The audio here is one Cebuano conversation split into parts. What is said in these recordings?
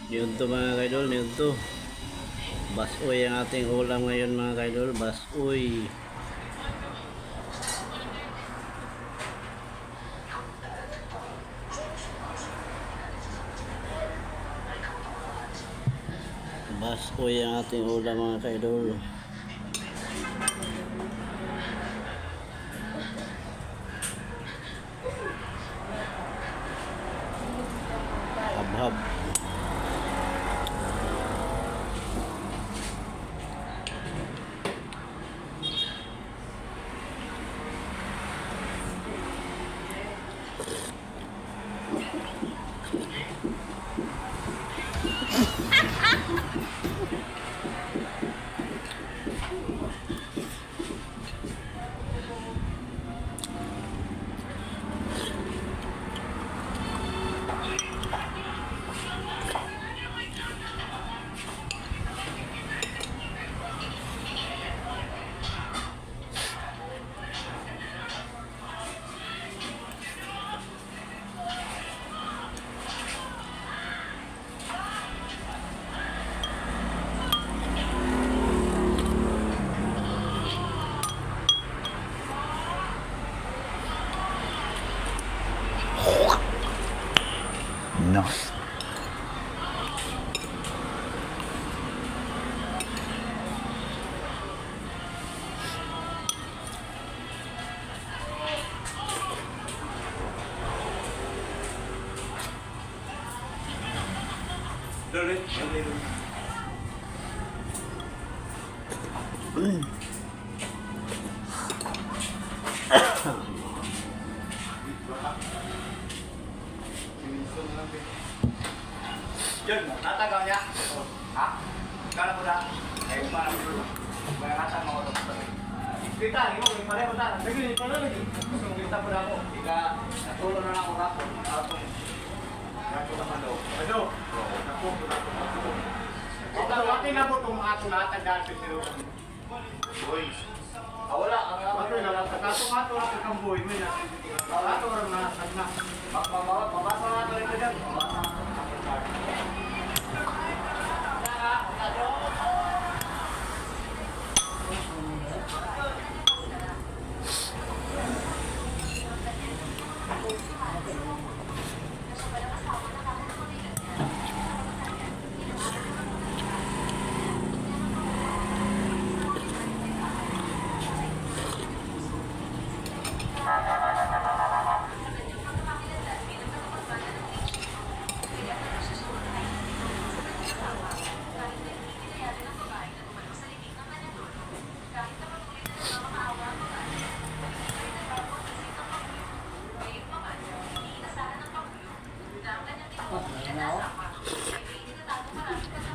Yun to, mga kaidol, yun to. Basoy ang ating ulam ngayon, mga kaidol, basoy. Basoy ang ating ulam, mga kaidol. Habhab. Nice. Yun, natagaw niya. Ha? Kala ko na. Eh, para mo. Bayangatan mo ko. Kita, imo pareho na. Lagi, pareho lagi. Gusto mo kita po na ako. Ika, natulog na ako rapon. Atong Nato naman daw. Ano? Napo, napo, napo. Ito, na po itong ato lahat ang dati siro. Boy. Ah, wala. Ang ato na lang. Katong ato ato kang boy. May na. Ato rin na. Na. Mabasa na ito rin dyan. Mabasa na ito.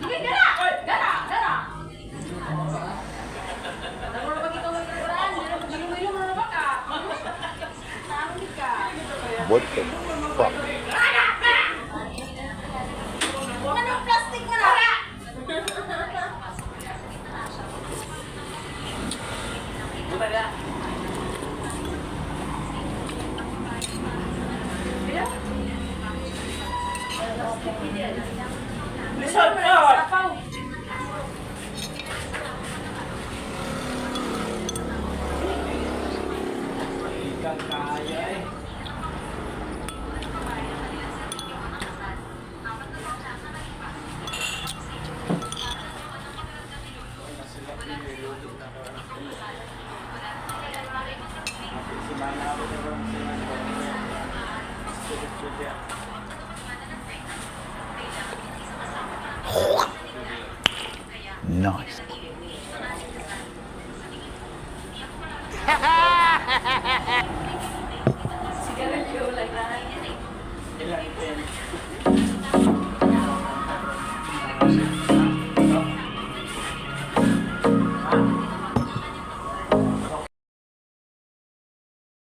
Dili, dara! Dara! Dara! Dara na ba kita magkaroon? Dara, mag-ilong-ilong na ba ka? Naamit ka. What the fuck? Anong plastic mo na? Lisod na! Sapaw. Ikan kaya eh. Nice. Sigarilyo lang na. Ilan?